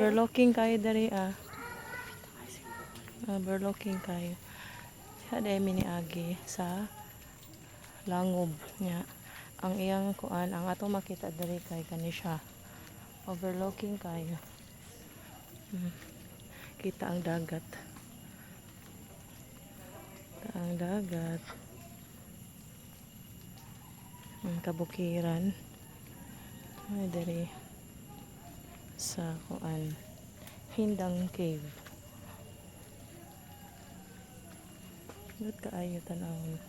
Overlooking kayo diri ah. Overlooking kayo. Siya dahil mi niagi sa Langob niya. Ang iyang kuan, ang atong makita diri kay kani siya. Overlooking kayo. Kita ang dagat. Kita ang dagat. Ang kabukiran. Ay, diri sa kuan, Hindang Cave. Good kaayo tan-awon.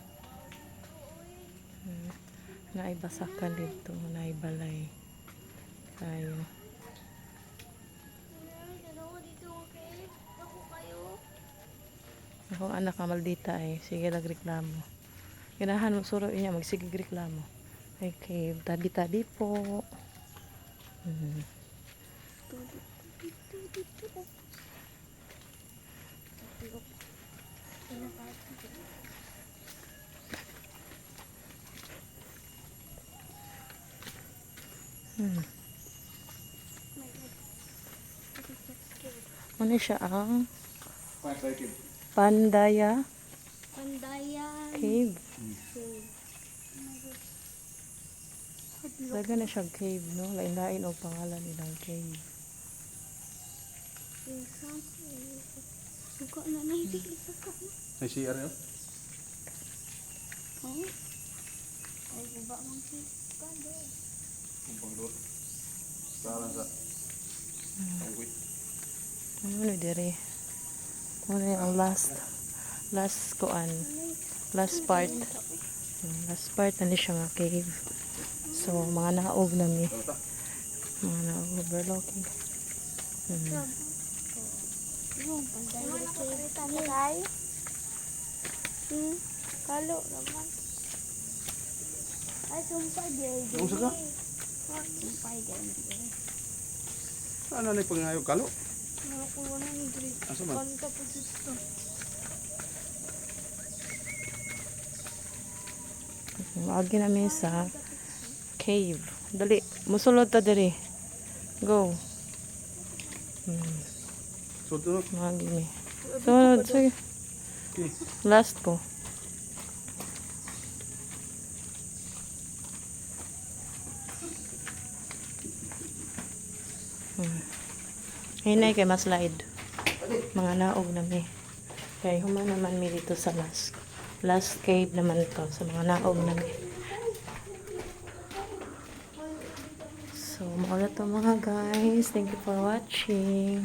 Naay basakan dito, naay balay. Kayo. Dalawa dito, okay? Ako kayo. Ako anak ka maldita ay sige nagreklamo. Ganahan mo suro niya magsige reklamo. Ay cave, tabi-tabi po. Dito, dito. My God. This is so scary. Ano siya ang Pandaya Pandayan. Cave. Cave. Oh my God. Daga na siya cave, no? Lain-lain og pangalan nilang cave. Suka na na, hindi suka na. May CR yun? Oh. Ay, baba mong si Kando. Ang pangdor. Karan sa. Tunggoy. Ano na diri? Ano yung last last kuan, last part. Last part na ni siya nga cave. So, mga naog na mi. Tama ta. Mga naog, overlooking. Yung Pandayan Cave. Kalo naman. Ay, sumpay di. Yung sa ka? Sumpay di. Ano na yung pangayo kalo? Nakakuha na ni Dre. Asa man? Kanta po dito. Maagi na mi sa cave. Dali, musulod ta diri. Go. So, doon. Maagi mi. Sunod, sige. Okay. Last ko. Hinay kay mas slide. Mga naog na mi. Kay human naman mi dito sa last. Last cave naman to sa mga naog na mi. So, mao na to, mga guys. Thank you for watching.